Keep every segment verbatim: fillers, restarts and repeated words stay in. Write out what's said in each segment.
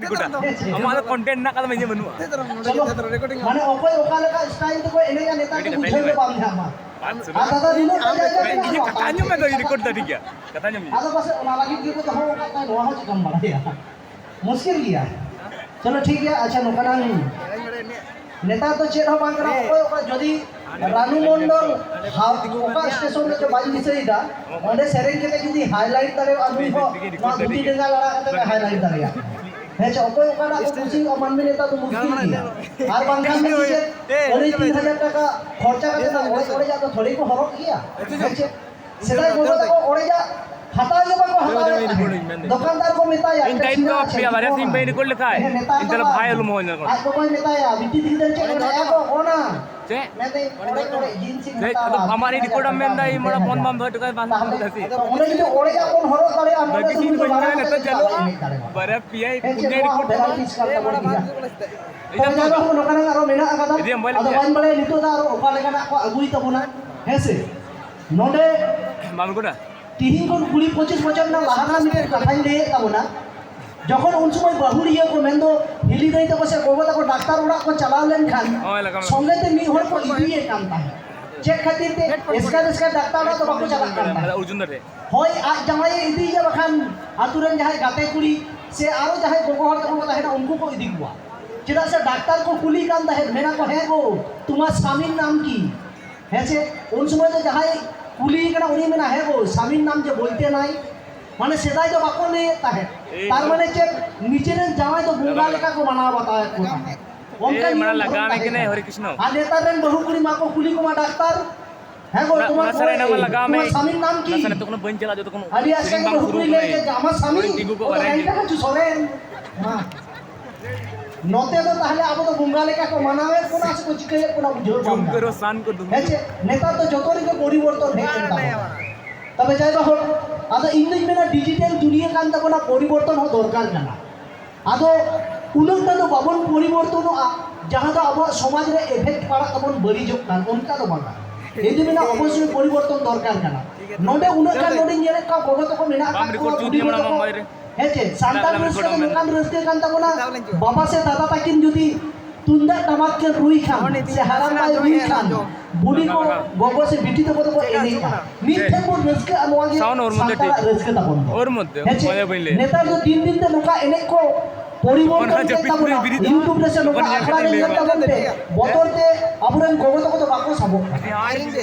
ᱨᱮᱠᱚᱨᱰᱟ᱾ ᱟᱢᱟᱜ ᱫᱚ ᱠᱚᱱᱴᱮᱱᱴ ᱢᱮᱱᱟᱜ ᱠᱟᱫᱟ, ᱤᱧᱟᱹᱜ ᱵᱟᱹᱱᱩᱜᱼᱟ᱾ ᱪᱚᱞᱚ, ᱢᱟᱱᱮ ᱚᱠᱚᱭ ᱚᱠᱟ ᱞᱮᱠᱟ ᱥᱴᱟᱭᱤᱞ ᱛᱮᱠᱚ ᱮᱱᱮᱡᱟ, ᱱᱮᱛᱟᱨ ᱫᱚ ᱵᱩᱡᱷᱟᱹᱣ ᱜᱮ ᱵᱟᱢ ᱧᱟᱢᱟ᱾ ᱟᱨ ᱫᱟᱫᱟ, ᱱᱩᱱᱟᱹᱜ ᱡᱟᱭᱜᱟ ᱢᱮᱱᱟᱜᱼᱟ, ᱤᱧᱟᱹᱜ ᱠᱟᱛᱷᱟ ᱟᱸᱡᱚᱢ ᱢᱮ ᱛᱚ, ᱤᱧ ᱨᱮᱠᱚᱨᱰ ᱫᱟ, ᱴᱷᱤᱠ ᱜᱮᱭᱟ? ᱠᱟᱛᱷᱟ ᱟᱸᱡᱚᱢ ᱢᱮ᱾ ᱟᱫᱚ ᱯᱟᱥᱮᱡ ᱚᱱᱟ ᱞᱟᱹᱜᱤᱫ ᱜᱮᱠᱚ ᱫᱚᱦᱚ ᱟᱠᱟᱫ ᱛᱟᱭ, ᱱᱚᱣᱟ ᱦᱚᱸ ᱪᱮᱠᱟᱢ ᱵᱟᱲᱟᱭᱟ᱾ ᱢᱩᱥᱠᱤᱞ ᱜᱮᱭᱟ᱾ ᱪᱚᱞᱚ, ᱴᱷᱤᱠ ᱜᱮᱭᱟ, ᱟᱪᱪᱷᱟ, ᱱᱚᱝᱠᱟᱱᱟᱝ ᱱᱮᱛᱟᱨ ᱫᱚ ᱪᱮᱫ ᱦᱚᱸ ᱵᱟᱝ ᱠᱟᱱᱟ᱾ ᱚᱠᱚᱭ ᱚᱠᱟ ᱡᱩᱫᱤ ᱨᱟᱱᱩ ᱢᱚᱱᱰᱚᱞ ᱦᱟ-, ᱚᱠᱟ ᱥᱴᱮᱥᱚᱱ ᱨᱮᱪᱚ ᱵᱟᱹᱧ ᱫᱤᱥᱟᱹᱭᱮᱫᱟ, ᱚᱸᱰᱮ ᱥᱮᱨᱮᱧ ᱠᱟᱛᱮ ᱡᱩᱫᱤ ᱦᱟᱭᱞᱟᱭᱤᱴ ᱫᱟᱲᱮᱭᱟᱜᱼᱟ, ᱱᱩᱭ ᱦᱚᱸ ᱱᱚᱣᱟ ᱫᱷᱩᱛᱤ ᱰᱮᱸᱜᱟ ᱞᱟᱲᱟ ᱠᱟᱛᱮ ᱮ ᱦᱟᱭᱞᱟᱭᱤᱴ ᱫᱟᱲᱮᱭᱟᱜᱼᱟ᱾ ᱦᱮᱸ ᱪᱮ? ᱚᱠᱚᱭ ᱚᱠᱟᱴᱟᱜ ᱠᱚ ᱠᱩᱥᱤᱭᱟᱜᱼᱟ, ᱢᱟᱹᱱᱢᱤ ᱱᱮᱛᱟᱨ ᱫᱚ ᱢᱩᱥᱠᱤᱞ ᱜᱮᱭᱟ᱾ ᱟᱨ ᱵᱟᱝᱠᱷᱟᱱ ᱫᱚ ᱪᱮᱫ, ᱟᱹᱲᱟᱹᱭ ᱛᱤᱱ ᱦᱟᱡᱟᱨ ᱴᱟᱠᱟ ᱠᱷᱚᱨᱪᱟ ᱠᱟᱛᱮ ᱫᱚ ᱚᱲᱮᱡ ᱚᱲᱮᱡᱟᱜ ᱫᱚ ᱛᱷᱚᱲᱮ ᱠᱚ ᱦᱚᱨᱚᱜ ᱜᱮᱭᱟ? ᱦᱮᱸ ᱪᱮ? ᱥᱮᱫᱟᱭ ᱜᱚᱜᱚ ᱛᱟᱠᱚ ᱚᱲᱮᱡᱟᱜ ᱦᱟᱛᱟᱣ ᱜᱮ ᱵᱟᱠᱚ ᱦᱟᱛᱟᱣᱮᱫ ᱛᱟᱦᱮᱸᱫ᱾ ᱫᱚᱠᱟᱱᱫᱟᱨ ᱠᱚ ᱢᱮᱛᱟᱭᱟ, ᱤᱧ ᱴᱟᱭᱤᱢ ᱫᱚ ᱯᱮᱭᱟ ᱵᱟᱨᱭᱟ ᱥᱤᱧ ᱵᱟᱹᱧ ᱨᱮᱠᱚᱨᱰ ᱞᱮᱠᱷᱟᱡ, ᱦᱮᱸ, ᱱᱮᱛᱟᱨ ᱤᱧ ᱛᱟᱦᱞᱮ ᱫᱚ ᱵᱷᱟᱭ ᱟᱞᱚᱢ ᱦᱚᱦᱚ ᱧᱟᱢᱟ᱾ ᱟᱡ ᱜᱚᱜᱚᱭ ᱢᱮᱛᱟᱭᱟ, "ᱵᱤᱴᱤ ᱛᱤᱠᱤᱱ ᱪᱮᱫ ᱠᱚ ᱢᱮᱱᱟ?" ᱮ ᱜᱚ, ᱚᱱᱟ᱾ ᱪᱮᱫ? ᱢᱮᱱᱫᱟᱹᱧ, ᱚᱲᱮᱡ ᱚᱲᱮᱡ ᱡᱤᱱᱥ ᱤᱧ ᱪᱮᱫ? ᱦᱟᱛᱟᱣᱟ᱾ ᱟᱫᱚ ᱟᱢᱟᱜ ᱨᱮ ᱨᱮᱠᱚᱨᱰ ᱮᱢ ᱢᱮᱱᱫᱟ, ᱤᱧ ᱢᱟᱲᱟᱝ ᱯᱷᱳᱱ ᱵᱟᱢ ᱫᱚᱦᱚᱭ ᱦᱚᱴᱚ ᱠᱟᱭ ᱵᱟᱝ ᱛᱟᱦᱞᱮ ᱦᱩᱭᱩᱜ ᱠᱟᱱᱟ ᱥᱮ? ᱟᱫᱚ ᱚᱸᱰᱮ ᱡᱩᱫᱤ ᱚᱲᱮᱡᱟᱜ ᱵᱚᱱ ᱦᱚᱨᱚᱜ ᱫᱟᱲᱮᱭᱟᱜᱼᱟ, ᱱᱚᱰᱮ ᱫᱚ ᱵᱟᱹᱧ ᱢᱮᱱᱟ, ᱱᱤᱛᱚᱜ ᱪᱟᱞᱟᱜ ᱪᱟᱞᱩᱜᱼᱟ᱾ ᱮᱱᱮᱡ ᱫᱟᱲᱮᱭᱟᱜᱼᱟ᱾ ᱵᱟᱨᱭᱟ ᱯᱮᱭᱟ ᱦᱮᱸ ᱪᱮ? ᱯᱩᱱᱭᱟᱹ ᱱᱚᱣᱟ ᱨᱮᱠᱚᱨᱰ ᱵᱷᱮᱨᱟᱭᱴᱤᱥ ᱠᱟᱱ ᱛᱟᱵᱚᱱ ᱜᱮᱭᱟ᱾ ᱛᱚᱵᱮ ᱡᱟᱭᱦᱳᱠ, ᱱᱚᱝᱠᱟᱱᱟᱜ ᱟᱨᱚ ᱢᱮᱱᱟᱜ ᱟᱠᱟᱫᱟ᱾ ᱤᱫᱤᱭᱟᱢ ᱵᱟᱹᱧ ᱟᱫᱚ ᱞᱟᱹᱭᱟ᱾ ᱵᱟᱹᱧ ᱵᱟᱲᱟᱭᱟ ᱱᱤᱛᱚᱜ ᱫᱚ ᱟᱨᱚ ᱚᱠᱟ ᱞᱮᱠᱟᱱᱟᱜ ᱠᱚ ᱟᱹᱜᱩᱭ ᱛᱟᱵᱚᱱᱟ, ᱦᱮᱸ ᱥᱮ? ᱱᱚᱰᱮ ᱵᱟᱢ ᱨᱮᱠᱚᱨᱰᱟ? ᱛᱤᱦᱤᱧ ᱠᱷᱚᱱ ᱠᱩᱲᱤ ᱯᱚᱸᱪᱤᱥ ᱵᱚᱪᱷᱚᱨ ᱨᱮᱱᱟᱜ ᱞᱟᱦᱟ ᱨᱮᱱᱟᱜ ᱢᱤᱫᱴᱮᱱ ᱠᱟᱛᱷᱟᱧ ᱞᱟᱹᱭᱮᱫ ᱛᱟᱵᱚᱱᱟ᱾ ᱡᱚᱠᱷᱚᱱ ᱩᱱ ᱥᱚᱢᱚᱭ ᱵᱟᱹᱦᱩᱲᱤᱭᱟᱹ ᱠᱚ, ᱢᱮᱱᱫᱚ ᱦᱤᱞᱤ ᱫᱟᱹᱭ ᱛᱟᱠᱚ ᱥᱮ ᱜᱚᱜᱚ ᱛᱟᱠᱚ ᱰᱟᱠᱛᱟᱨ ᱚᱲᱟᱜ ᱠᱚ ᱪᱟᱞᱟᱣ ᱞᱮᱱᱠᱷᱟᱱ, ᱦᱳᱭ, ᱞᱟᱜᱟᱣ ᱢᱮ᱾ ᱥᱚᱸᱜᱮ ᱛᱮ ᱢᱤᱫ ᱦᱚᱲ ᱠᱚ ᱤᱫᱤᱭᱮ ᱠᱟᱱ ᱛᱟᱦᱮᱸᱫ᱾ ᱪᱮᱫ ᱠᱷᱟᱹᱛᱤᱨ ᱛᱮ? ᱮᱥᱠᱟᱨ ᱮᱥᱠᱟᱨ ᱰᱟᱠᱛᱟᱨ ᱚᱲᱟᱜ ᱫᱚ ᱵᱟᱠᱚ ᱪᱟᱞᱟᱜ ᱠᱟᱱ ᱛᱟᱦᱮᱸᱫ᱾ ᱚᱨᱡᱩᱱ ᱫᱟ ᱴᱷᱮᱡ᱾ ᱦᱳᱭ, ᱟᱡ ᱡᱟᱶᱟᱭᱮ ᱤᱫᱤᱭᱮᱭᱟ, ᱵᱟᱠᱷᱟᱱ ᱟᱛᱳ ᱨᱮᱱ ᱡᱟᱦᱟᱸᱭ ᱜᱟᱛᱮ ᱠᱩᱲᱤ ᱥᱮ ᱟᱨᱚ ᱡᱟᱦᱟᱸᱭ ᱜᱚᱜᱚ ᱦᱚᱲ ᱛᱟᱠᱚ ᱠᱚ ᱛᱟᱦᱮᱱᱟ, ᱩᱱᱠᱩ ᱠᱚ ᱤᱫᱤ ᱠᱚᱣᱟ᱾ ᱪᱮᱫᱟᱜ ᱥᱮ ᱰᱟᱠᱛᱟᱨ ᱠᱚ ᱠᱩᱞᱤ ᱠᱟᱱ ᱛᱟᱦᱮᱸᱫ, ᱢᱮᱱᱟ ᱠᱚ, "ᱦᱮᱸ ᱜᱳ, ᱛᱩᱢᱟᱨ ᱥᱟᱢᱤᱨ ᱱᱟᱢ ᱠᱤ?" ᱦᱮᱸ ᱪᱮ? ᱩᱱ ᱥᱚᱢᱚᱭ ᱫᱚ ᱡᱟᱦᱟᱸᱭ ᱠᱩᱞᱤᱭᱮ ᱠᱟᱱᱟ, ᱩᱱᱤ ᱢᱮᱱᱟ, "ᱦᱮᱸ ᱜᱳ, ᱥᱟᱢᱤᱨ ᱱᱟᱢ ᱡᱮ ᱵᱳᱞᱛᱮ ᱱᱟᱭ", ᱢᱟᱱᱮ ᱥᱮᱫᱟᱭ ᱫᱚ ᱵᱟᱠᱚ ᱞᱟᱹᱭᱮᱫ ᱛᱟᱦᱮᱸᱫ᱾ ᱮᱭ ᱛᱟᱨ ᱢᱟᱱᱮ ᱪᱮᱫ? ᱱᱤᱡᱮᱨᱮᱱ ᱡᱟᱶᱟᱭ ᱫᱚ ᱵᱚᱸᱜᱟ ᱞᱮᱠᱟ ᱠᱚ ᱢᱟᱱᱟᱣ ᱵᱟᱛᱟᱣᱮᱫ ᱠᱚ ᱛᱟᱦᱮᱸᱫ᱾ ᱚᱱᱠᱟ ᱮᱭ ᱢᱟᱱᱮ ᱱᱤᱭᱚᱢ ᱞᱟᱜᱟᱣ ᱫᱷᱚᱨᱚᱢ ᱢᱮ ᱛᱟᱦᱮᱸ ᱠᱟᱱᱟᱭ, ᱠᱟᱱᱟ᱾ ᱦᱚᱨᱮ ᱠᱨᱤᱥᱱᱚ᱾ ᱟᱨ ᱱᱮᱛᱟᱨ ᱨᱮᱱ ᱵᱟᱹᱦᱩ ᱠᱩᱲᱤ ᱢᱟᱠᱚ ᱠᱩᱞᱤ ᱠᱚᱢᱟ ᱰᱟᱠᱛᱟᱨ, "ᱦᱮᱸ ᱜᱳ, ᱚᱱᱟ, ᱛᱩᱢᱟᱨ ᱚᱱᱟ ᱥᱟᱨᱮ ᱠᱚᱭ, ᱱᱟᱢ ᱞᱟᱜᱟᱣ ᱢᱮ᱾ ᱛᱩᱢᱟᱨ ᱥᱟᱢᱤᱨ ᱱᱟᱢ ᱠᱤ?" ᱚᱱᱟ ᱥᱟᱨᱮ ᱛᱚᱠᱷᱚᱱ ᱵᱟᱹᱧ ᱪᱟᱞᱟᱜᱼᱟ, ᱡᱚᱛᱚᱠᱷᱚᱱ ᱟᱹᱰᱤ ᱟᱥᱠᱮ ᱥᱮᱨᱮᱧ ᱜᱮ ᱵᱟᱝ ᱵᱟᱹᱦᱩ ᱥᱩᱨᱩ ᱠᱩᱲᱤ ᱞᱟᱹᱭ ᱠᱟᱱᱟᱭ᱾ ᱠᱮᱫ, "ᱟᱢᱟᱜ ᱥᱟᱢᱤᱨ?" ᱥᱮᱨᱮᱧ ᱛᱤᱸᱜᱩ ᱠᱚᱜ ᱚ, ᱵᱟᱨᱭᱟ ᱜᱮ᱾ ᱮᱱᱠᱟ ᱦᱚᱪᱚ ᱥᱚᱨᱮᱱ᱾ ᱢᱟ᱾ ᱱᱚᱛᱮ ᱫᱚ ᱛᱟᱦᱞᱮ ᱟᱵᱚ ᱫᱚ ᱵᱚᱸᱜᱟ ᱞᱮᱠᱟ ᱠᱚ ᱢᱟᱱᱟᱣᱮᱫ ᱵᱚᱱᱟ ᱥᱮ ᱠᱚ ᱪᱤᱠᱟᱹᱭᱮᱫ ᱵᱚᱱᱟ, ᱵᱩᱡᱷᱟᱹᱣ ᱵᱟᱝ ᱡᱚᱢ ᱜᱟᱱᱚᱜ ᱠᱚᱨᱚ ᱠᱟᱱᱟ᱾ ᱥᱟᱱ ᱠᱚ ᱫᱩ᱾ ᱦᱮᱸ ᱪᱮ? ᱱᱮᱛᱟᱨ ᱫᱚ ᱡᱚᱛᱚ ᱨᱮᱜᱮ ᱯᱚᱨᱤᱵᱚᱨᱛᱚᱱ ᱦᱮᱡ ᱮᱱ ᱛᱟᱵᱚᱱᱟ᱾ ᱛᱚᱵᱮ ᱡᱟᱭ ᱵᱟ ᱦᱳᱠ, ᱟᱫᱚ ᱤᱧ ᱫᱩᱧ ᱢᱮᱱᱟ ᱰᱤᱡᱤᱴᱟᱞ ᱫᱩᱱᱤᱭᱟᱹ ᱠᱟᱱ ᱛᱟᱵᱚᱱᱟ, ᱯᱚᱨᱤᱵᱚᱨᱛᱚᱱ ᱦᱚᱸ ᱫᱚᱨᱠᱟᱨ ᱠᱟᱱᱟ᱾ ᱟᱫᱚ ᱩᱱᱟᱹᱜ ᱴᱟ ᱫᱚ ᱵᱟᱵᱚᱱ ᱯᱚᱨᱤᱵᱚᱨᱛᱚᱱᱚᱜᱼᱟ ᱡᱟᱦᱟᱸ ᱫᱚ ᱟᱵᱚᱣᱟᱜ ᱥᱚᱢᱟᱡᱽ ᱨᱮ ᱮᱯᱷᱮᱠᱴ ᱯᱟᱲᱟᱜ ᱛᱟᱵᱚᱱ, ᱵᱟᱹᱲᱤᱡᱚᱜ ᱠᱟᱱ, ᱚᱱᱠᱟ ᱫᱚ ᱵᱟᱝᱟ᱾ ᱤᱧ ᱫᱩᱧ ᱢᱮᱱᱟ ᱚᱵᱚᱥᱥᱳᱭ ᱯᱚᱨᱤᱵᱚᱨᱛᱚᱱ ᱫᱚᱨᱠᱟᱨ ᱠᱟᱱᱟ᱾ ᱱᱚᱰᱮ ᱩᱱᱟᱹᱜ ᱜᱟᱱ ᱱᱚᱰᱮᱧ ᱧᱮᱞᱮᱫ ᱠᱚᱣᱟ, ᱜᱚᱜᱚ ᱛᱟᱠᱚ ᱢᱮᱱᱟᱜ ᱵᱟᱢ ᱟᱠᱟᱫ ᱠᱚᱣᱟ, ᱨᱮᱠᱚᱨᱰ ᱦᱚᱪᱚ ᱵᱩᱰᱤ ᱫᱤᱧᱟ ᱜᱚ ᱢᱟᱲᱟᱝ ᱛᱟᱠᱚ, ᱢᱟᱢᱟᱭ ᱨᱮ᱾ ᱦᱮᱸ ᱪᱮ? ᱥᱟᱱᱛᱟᱲ ᱨᱟᱹᱥᱠᱟᱹ ᱫᱚ ᱱᱚᱝᱠᱟᱱ ᱨᱟᱹᱥᱠᱟᱹ ᱠᱟᱱ ᱛᱟᱵᱚᱱᱟ, ᱵᱟᱵᱟ ᱥᱮ ᱫᱟᱫᱟ ᱛᱟᱹᱠᱤᱱ ᱡᱩᱫᱤ ᱛᱩᱢᱫᱟᱜ ᱴᱟᱢᱟᱠ ᱠᱤᱱ ᱨᱩᱭ ᱠᱷᱟᱱ ᱥᱮ ᱦᱟᱲᱟᱢ ᱵᱟᱭ ᱨᱩᱭ ᱠᱷᱟᱱ, ᱵᱩᱰᱤ ᱠᱚ, ᱜᱚᱜᱚ ᱥᱮ ᱵᱤᱴᱤ ᱛᱟᱠᱚ ᱫᱚᱠᱚ ᱮᱱᱮᱡᱼᱟ᱾ ᱢᱤᱫ ᱴᱷᱮᱱ ᱵᱚᱱ ᱨᱟᱹᱥᱠᱟᱹᱜᱼᱟ, ᱱᱚᱣᱟ ᱜᱮ ᱥᱟᱱᱛᱟᱲᱟᱜ ᱨᱟᱹᱥᱠᱟᱹ ᱛᱟᱵᱚᱱ ᱫᱚ᱾ ᱦᱮᱸ ᱪᱮ? ᱱᱮᱛᱟᱨ ᱫᱚ ᱫᱤᱱ ᱫᱤᱱ ᱛᱮ ᱱᱚᱝᱠᱟ ᱮᱱᱮᱡ ᱠᱚ ᱯᱚᱨᱤᱵᱚᱨᱛᱚᱱ ᱪᱮᱫ ᱛᱟᱵᱚᱱᱟ? YouTube ᱨᱮ ᱥᱮ ᱱᱚᱝᱠᱟ ᱟᱠᱷᱲᱟ ᱨᱮ ᱧᱮᱞ ᱛᱟᱵᱚᱱ ᱯᱮ, ᱵᱚᱛᱚᱨ ᱛᱮ ᱟᱵᱚᱨᱮᱱ ᱜᱚᱜᱚ ᱛᱟᱠᱚ ᱫᱚ ᱵᱟᱠᱚ ᱥᱟᱵᱚᱜ ᱠᱟᱱᱟ᱾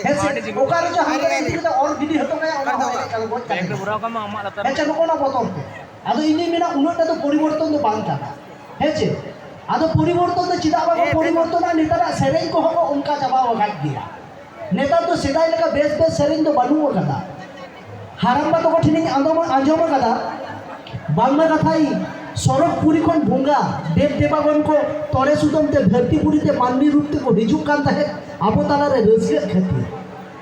ᱦᱮᱸ ᱥᱮ? ᱚᱠᱟ ᱨᱮᱪᱚ ᱦᱟᱱᱛᱮ ᱨᱮ ᱤᱫᱤ ᱠᱟᱛᱮ ᱚᱨ ᱜᱤᱰᱤ ᱦᱚᱴᱚ ᱠᱟᱭᱟ, ᱚᱱᱟ ᱦᱚᱸ ᱮᱱᱮᱡ ᱠᱟᱱᱟ, ᱜᱚᱡ ᱠᱟᱛᱮ᱾ ᱦᱮᱸ ᱪᱮ? ᱱᱚᱜᱼᱚ ᱱᱟ ᱵᱚᱛᱚᱨ ᱛᱮ᱾ ᱟᱫᱚ ᱤᱧ ᱫᱩᱧ ᱢᱮᱱᱟ, ᱩᱱᱟᱹᱜ ᱴᱟ ᱫᱚ ᱯᱚᱨᱤᱵᱚᱨᱛᱚᱱ ᱫᱚ ᱵᱟᱝ ᱠᱟᱱᱟ᱾ ᱦᱮᱸ ᱪᱮ? ᱟᱫᱚ ᱯᱚᱨᱤᱵᱚᱨᱛᱚᱱ ᱫᱚ ᱪᱮᱫᱟᱜ ᱵᱟᱠᱚ ᱯᱚᱨᱤᱵᱚᱨᱛᱚᱱᱟ? ᱱᱮᱛᱟᱨᱟᱜ ᱥᱮᱨᱮᱧ ᱠᱚᱦᱚᱸ ᱠᱚ ᱚᱱᱠᱟ ᱪᱟᱵᱟ ᱟᱠᱟᱫ ᱜᱮᱭᱟ᱾ ᱱᱮᱛᱟᱨ ᱫᱚ ᱥᱮᱫᱟᱭ ᱞᱮᱠᱟ ᱵᱮᱥ ᱵᱮᱥ ᱥᱮᱨᱮᱧ ᱫᱚ ᱵᱟᱹᱱᱩᱜ ᱟᱠᱟᱫᱟ᱾ ᱦᱟᱲᱟᱢᱵᱟ ᱛᱟᱠᱚ ᱴᱷᱮᱱᱤᱧ ᱟᱸᱡᱚᱢ, ᱟᱸᱡᱚᱢ ᱟᱠᱟᱫᱟ, ᱵᱟᱝᱢᱟ ᱠᱟᱛᱷᱟᱭ, ᱥᱚᱨᱚᱜᱽᱯᱩᱨᱤ ᱠᱷᱚᱱ ᱵᱚᱸᱜᱟ ᱫᱮᱵ ᱫᱮᱵᱟᱜᱚᱱ ᱠᱚ ᱛᱚᱲᱮ ᱥᱩᱛᱟᱹᱢ ᱛᱮ ᱫᱷᱟᱹᱨᱛᱤ ᱯᱩᱨᱤ ᱛᱮ ᱢᱟᱹᱱᱢᱤ ᱨᱩᱯ ᱛᱮᱠᱚ ᱦᱤᱡᱩᱜ ᱠᱟᱱ ᱛᱟᱦᱮᱸᱫ ᱟᱵᱚ ᱛᱟᱞᱟᱨᱮ ᱨᱟᱹᱥᱠᱟᱹᱜ ᱠᱷᱟᱹᱛᱤᱨ᱾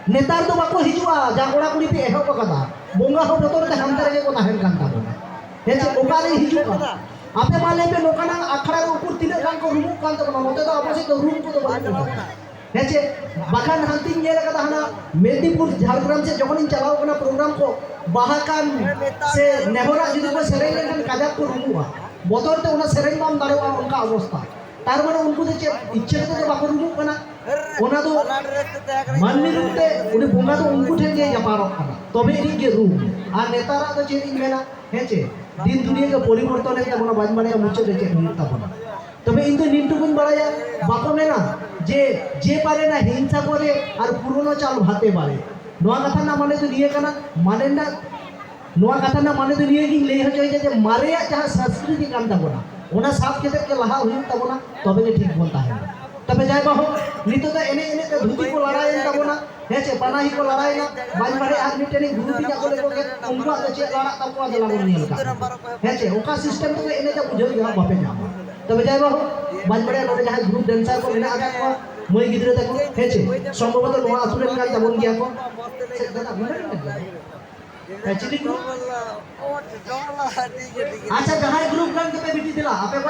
ᱱᱮᱛᱟᱨ ᱫᱚ ᱵᱟᱠᱚ ᱦᱤᱡᱩᱜᱼᱟ, ᱡᱟ ᱠᱚᱲᱟ ᱠᱩᱲᱤ ᱯᱮ ᱮᱦᱚᱵ ᱟᱠᱟᱫᱟ, ᱵᱚᱸᱜᱟ ᱦᱚᱸ ᱵᱚᱛᱚᱨ ᱛᱮ ᱦᱟᱱᱛᱮ ᱨᱮᱜᱮ ᱠᱚ ᱛᱟᱦᱮᱱ ᱠᱟᱱ ᱛᱟᱵᱚᱱᱟ᱾ ᱦᱮᱸ ᱪᱮ? ᱚᱠᱟᱨᱮ ᱦᱤᱡᱩᱜᱼᱟ? ᱟᱯᱮ ᱢᱟ ᱞᱟᱹᱭ ᱯᱮ, ᱱᱚᱝᱠᱟᱱᱟᱜ ᱟᱠᱷᱲᱟ ᱨᱮ ᱩᱠᱩᱨ ᱛᱤᱱᱟᱹᱜ ᱜᱟᱱ ᱠᱚ ᱨᱩᱢᱩᱜ ᱠᱟᱱ ᱛᱟᱵᱚᱱᱟ? ᱱᱚᱛᱮ ᱫᱚ ᱟᱵᱚ ᱥᱮᱫ ᱫᱚ ᱨᱩᱢ ᱠᱚᱫᱚ ᱵᱟᱹᱱᱩᱜ ᱟᱠᱟᱫᱟ᱾ ᱦᱮᱸ ᱪᱮ? ᱵᱟᱠᱷᱟᱱ ᱦᱟᱱᱛᱮᱧ ᱧᱮᱞ ᱟᱠᱟᱫᱟ, ᱦᱟᱱᱟ ᱢᱮᱫᱽᱱᱤᱯᱩᱨ, ᱡᱷᱟᱲᱜᱨᱟᱢ ᱥᱮᱫ ᱡᱚᱠᱷᱚᱱᱤᱧ ᱪᱟᱞᱟᱣ ᱠᱟᱱᱟ ᱯᱨᱳᱜᱨᱟᱢ ᱠᱚ, ᱵᱟᱦᱟ ᱠᱟᱱ ᱥᱮ ᱱᱮᱦᱚᱨᱟᱜ ᱡᱩᱫᱤ ᱠᱚ ᱥᱮᱨᱮᱧ ᱞᱮᱠᱷᱟᱱ ᱠᱟᱡᱟᱠ ᱠᱚ ᱨᱩᱢᱩᱜᱼᱟ᱾ ᱵᱚᱛᱚᱨ ᱛᱮ ᱚᱱᱟ ᱥᱮᱨᱮᱧ ᱵᱟᱢ ᱫᱟᱲᱮᱭᱟᱜᱼᱟ, ᱚᱱᱠᱟ ᱚᱵᱚᱥᱛᱟ᱾ ᱛᱟᱨ ᱢᱟᱱᱮ ᱩᱱᱠᱩ ᱫᱚ ᱪᱮᱫ ᱤᱪᱪᱷᱟᱹ ᱠᱟᱛᱮ ᱫᱚ ᱵᱟᱠᱚ ᱨᱩᱢᱩᱜ ᱠᱟᱱᱟ, ᱚᱱᱟ ᱫᱚ ᱢᱟᱹᱱᱢᱤ ᱨᱩᱯ ᱛᱮ ᱩᱱᱤ ᱵᱚᱸᱜᱟ ᱫᱚ ᱩᱱᱠᱩ ᱴᱷᱮᱱ ᱜᱮ ᱡᱟᱯᱟᱨᱚᱜ ᱠᱟᱱᱟ, ᱛᱚᱵᱮ ᱟᱹᱱᱤᱡ ᱜᱮ ᱨᱩᱢ᱾ ᱟᱨ ᱱᱮᱛᱟᱨᱟᱜ ᱫᱚ ᱪᱮᱫ ᱤᱧ ᱢᱮᱱᱟ, ᱦᱮᱸ ᱪᱮ, ᱫᱤᱱ ᱫᱩᱱᱤᱭᱟᱹ ᱜᱮ ᱯᱚᱨᱤᱵᱚᱨᱛᱚᱱ ᱮᱱ ᱛᱟᱵᱚᱱᱟ, ᱵᱟᱹᱧ ᱵᱟᱲᱟᱭᱟ ᱢᱩᱪᱟᱹᱫ ᱨᱮ ᱪᱮᱫ ᱦᱩᱭᱩᱜ ᱛᱟᱵᱚᱱᱟ᱾ ᱛᱚᱵᱮ ᱤᱧ ᱫᱚ ᱱᱤᱱᱴᱩᱠᱩᱧ ᱵᱟᱲᱟᱭᱟ, ᱵᱟᱠᱚ ᱢᱮᱱᱟ ᱡᱮ, "ᱡᱮ ᱯᱟᱨᱮ ᱱᱟ ᱦᱤᱝᱥᱟ ᱠᱚᱨᱮ ᱟᱨ ᱯᱩᱨᱚᱱᱚ ᱪᱟᱞ ᱵᱷᱟᱛᱮ ᱵᱟᱲᱮ᱾" ᱱᱚᱣᱟ ᱠᱟᱛᱷᱟ ᱨᱮᱱᱟᱜ ᱢᱟᱱᱮ ᱫᱚ ᱱᱤᱭᱟᱹ ᱠᱟᱱᱟ, ᱢᱟᱱᱮ ᱨᱮᱱᱟᱜ, ᱱᱚᱣᱟ ᱠᱟᱛᱷᱟ ᱨᱮᱱᱟᱜ ᱢᱟᱱᱮ ᱫᱚ ᱱᱤᱭᱟᱹ ᱜᱤᱧ ᱞᱟᱹᱭ ᱦᱚᱪᱚᱭᱮᱫᱟ ᱡᱮ, ᱢᱟᱨᱮᱭᱟᱜ ᱡᱟᱦᱟᱸ ᱥᱚᱝᱥᱠᱨᱤᱛᱤ ᱠᱟᱱ ᱛᱟᱵᱚᱱᱟ, ᱚᱱᱟ ᱥᱟᱵ ᱠᱟᱛᱮ ᱜᱮ ᱞᱟᱦᱟ ᱦᱩᱭᱩᱜ ᱛᱟᱵᱚᱱᱟ, ᱛᱚᱵᱮ ᱜᱮ ᱴᱷᱤᱠ ᱵᱚᱱ ᱛᱟᱦᱮᱱᱟ᱾ ᱛᱚᱵᱮ ᱡᱟᱭ ᱵᱟ ᱦᱳᱠ, ᱱᱤᱛᱚᱜ ᱫᱚ ᱮᱱᱮᱡ ᱮᱱᱮᱡ ᱛᱮ ᱫᱷᱩᱛᱤ ᱠᱚ ᱞᱟᱲᱟᱭᱮᱱ ᱛᱟᱵᱚᱱᱟ, ᱦᱮᱸ ᱪᱮ, ᱯᱟᱱᱟᱦᱤ ᱠᱚ ᱞᱟᱲᱟᱭᱮᱱᱟ, ᱵᱟᱹᱧ ᱵᱟᱲᱟᱭᱟ ᱟᱨ ᱢᱤᱫᱴᱮᱱᱤᱧ ᱜᱩᱨᱩ ᱛᱤᱧ ᱟᱠᱚ ᱞᱮᱠᱚ ᱜᱮ, ᱩᱱᱠᱩᱣᱟᱜ ᱫᱚ ᱪᱮᱫ ᱞᱟᱲᱟᱜ ᱛᱟᱠᱚᱣᱟ, ᱫᱮᱞᱟ ᱵᱚᱱ ᱧᱮᱞ ᱠᱟᱜ ᱠᱚᱣᱟ᱾ ᱦᱮᱸ ᱪᱮ, ᱚᱠᱟ system ᱛᱮᱠᱚ ᱮᱱᱮᱡᱟ ᱵᱩᱡᱷᱟᱹᱣ ᱜᱮ ᱦᱟᱸᱜ ᱵᱟᱯᱮ ᱧᱟᱢᱟ᱾ ᱛᱚᱵᱮ ᱡᱟᱭ ᱵᱟ ᱦᱳᱠ, ᱵᱟᱹᱧ ᱵᱟᱲᱟᱭᱟ ᱱᱚᱰᱮ ᱡᱟᱦᱟᱸᱭ group dancer ᱠᱚ ᱢᱮᱱᱟᱜ ᱟᱠᱟᱫ ᱠᱚᱣᱟ, ᱢᱟᱹᱭ ᱜᱤᱫᱽᱨᱟᱹ ᱛᱟᱠᱚ, ᱦᱮᱸ ᱪᱮ, ᱥᱚᱢᱵᱷᱚᱵᱚᱛᱚ ᱱᱚᱣᱟ ᱟᱹᱛᱩ ᱨᱮᱱ ᱠᱟᱱ ᱛᱟᱵᱚᱱ ᱜᱮᱭᱟ ᱠᱚ᱾ ᱪᱮᱫ ᱫᱟᱫᱟ, ᱱᱚᱰᱮ ᱨᱮᱱ ᱠᱟᱱ ᱜᱮᱭᱟ? ᱦᱮᱸ, ᱪᱤᱞᱤ group? ᱟᱪᱪᱷᱟ, ᱡᱟᱦᱟᱸᱭ group ᱜᱟᱱ ᱠᱟᱛᱮ ᱵᱤᱴᱤ ᱫᱮᱞᱟ, ᱟᱯᱮ ᱠᱚ